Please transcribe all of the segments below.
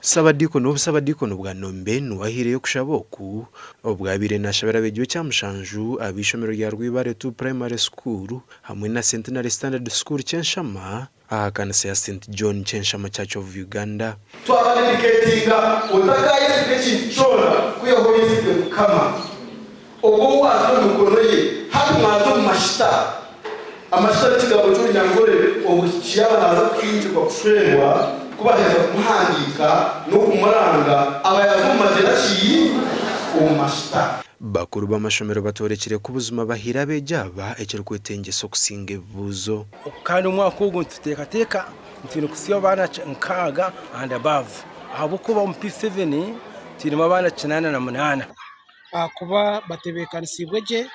Ssabadiikoni w'obusabadiikoni bwa Nombe niwe ahaireyo okushaba oku obu abaire nashabira abeegi b'ekyamushanju ab'eishomero rya Rwibare Ii Primary School hamwe na Centenary Standard School Kyenshama aha kanisa ya St John Kyenshama Church of Uganda. Twabadediketinga otakayesiga ekintu kyona kwihaho oyesige Mukama. Ogwo ou waaza omu mikono ye, hati mwaza omu mashita. Amashita n'ekigambo ky'Orunyankore omwishiki yaaba naaza kuhingirwa kushwerwa, ku baheza kumuhandiika n'okumuranga, aba yaaza omu magyera ki? Omu mashita. Bakuru b'amashomero batworekire ku buzima bahaire abeegi aba ekirikwetengyesa okusinga ebibuuzo. Kandi omwaka ogu nituteekateeka ngu twine kuhitsya abaana 6 and above ahabw'okuba omu P7 twinemu abaana 88. Ahakuba batebeekanisiibwe gye,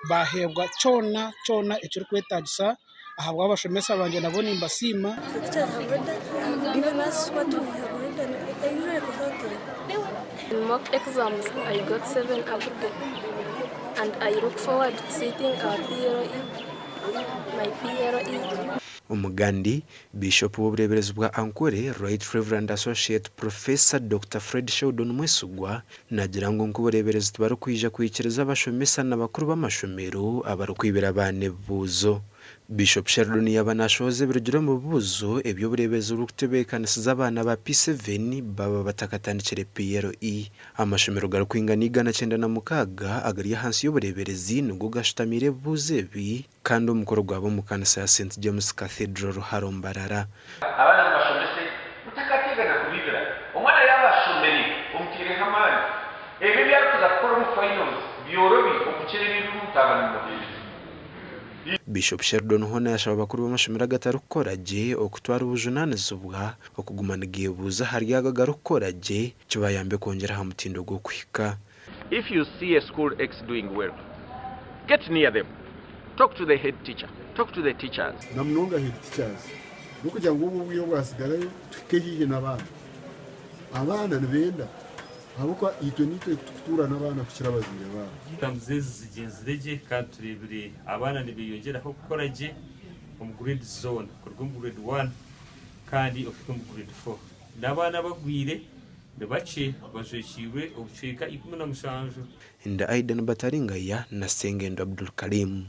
baaheebwa kyona kyona ekirikwetaagisa. Ahabw'abashomesa bangye nabo nimbasiima. In mock exams I got 7 aggregate and I look forward to sitting our PLE, my PLE. Omugandi, Biishopu w'obureeberezi bwa Ankole, Right Reverend Associate Professor Doctor Fred Sheldon Mwesigwa naagira ngu nk'obureeberezi tibarikwija kwikiriza abashomesa na bakuru b'amashomero abarikwibira abaana ebibuuzo. Biishopu Sheldon yaaba naashohoza ebirugire omu bibuuzo ebi obureeberezi burikutebeekanisiza abaana ba P7 baaba batakatandikire PLE. Amashomero garikwingana 196 agari ahansi y'obureeberezi nigo gashutamiire ebibuuzo ebi kandi omukoro gwaba omu kanisa ya St James Cathedral Ruharo Mbarara. Abaana mubashomese mutakateegana kubiibira. Omwana yaaba ashomire omuteireho amaani, ebyo ebi arikuza kukora omu finals byorobi okukira ebi ebi mutaaba nimumuheereza. Bishop Sheldon hoona yashaba abakuru b'amashomero agatarikukora gye okutwara obujunaanizibwa okuguma nigeebuuza ahari ago agarikukora gye kibayambe kwongyera aha mutindo gw'okuhika. If you see a school X doing well, get near them, talk to the head teacher, talk to the teachers. Na munonga head teachers n'okugira ngu obu obwire obwasigarayo tuhike haihi n'abaana. Abaana nibenda ahabw'okuba itwe niitwe tukutuura n'abaana kukira abazaire baabo. Exams ezi zigyenzire gye kandi tureebire abaana nibeyongyeraho kukora gye omu grades zoona kuruga omu grade one kandi okuhika omu grade four. N'abaana abagwire ni bakye bajwekiirwe obucweka 17. Nda Aidan Bataringaya na Sengendo Abdulkarim.